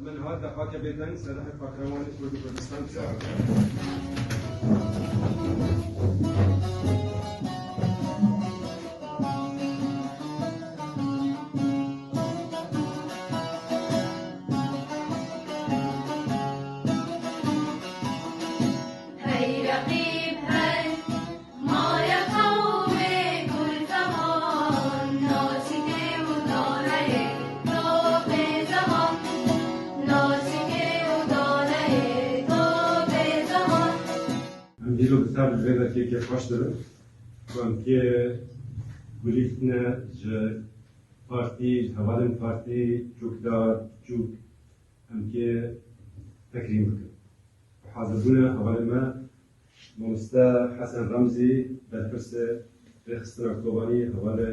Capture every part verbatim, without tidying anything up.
Min hat de xakê bêdeng, serhedê Pakrewanê Kurd û Kurdistan çar. Hey reqîb hey, maya qewmê Kurd zeman, nasîkê û daneyê to bê zeman, nasîkê û daneyê to bê zeman. Em dîlo bi tev li vê derkê kêfxweş dibin ku em kê gulî tine ji partî, ji hevalên partî, çûkdar, çûk, em kê tekrîm bikin. Bi hazirbûna hevalên me, mamoste Hesen Remzî, berpirsê Rêxistina Kobanî, hevalê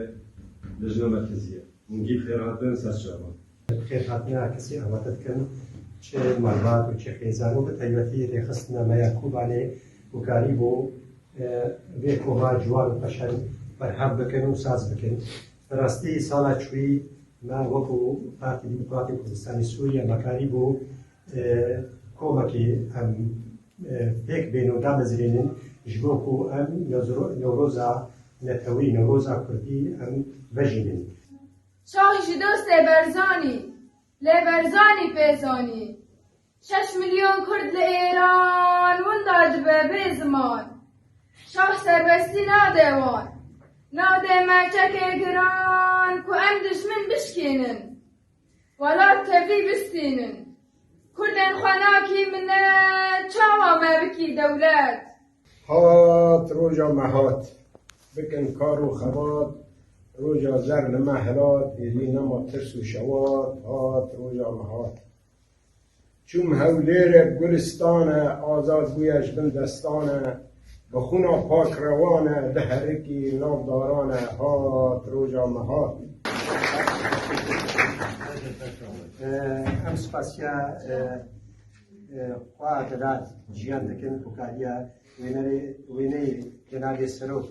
Lijna Merkezî ye. Hûn gî bi xêr hatin, ser çavan. Bi xêr hatina kesî avate dikin, çi malbat û çi xêzan û bi taybetî rêxistina me ya Kobanê ku karîbû, e, vê koha ciwan û xweşan berhev bikin û saz bikin. Bi rastî sala çûyî me wekû Partî Demokratî Kurdistanê Sûriye me karîbû, e, komekê em, e, pêk bên û damezrênin ji bo ku em Newzro-, Newroza netewî, Newroza Kurdî em vejînin. Şax ji dostê Berzanî, lê Berzanî pê zanî. Şeş milyon Kurd li Êran winda dibe bê ziman. Şax serbestî nade wan. Nade me çekê giran ku em dijmin bişkênin. Welat tevî bistînin. Kurdên xwe nakî minet, çawa me bikî dewlet? Hat roja me hat. Bikin kar û xebat. Roja zer li me helat. Êrî nema tirs û şewat. Hat roja me hat. Çûm Hewlêrê bi gulistan e, azad bûye ji bin destan e, bi xwîna pak rewan e, diherikî nav daran e, hat roja me hat. Em spasiya, e, e, xwe delal Jiyan dikin ku kariye wênerê-, wêneyê Genalê Serok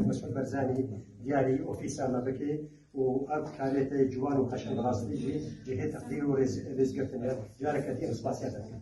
Mesûd Barzanî diyarî ofîsa me bike. û ev karê te ciwan û xweşin bi rastî jî cihê teqdîr û rêz-, rêzgirtin e. Careke din spasiya te dikim.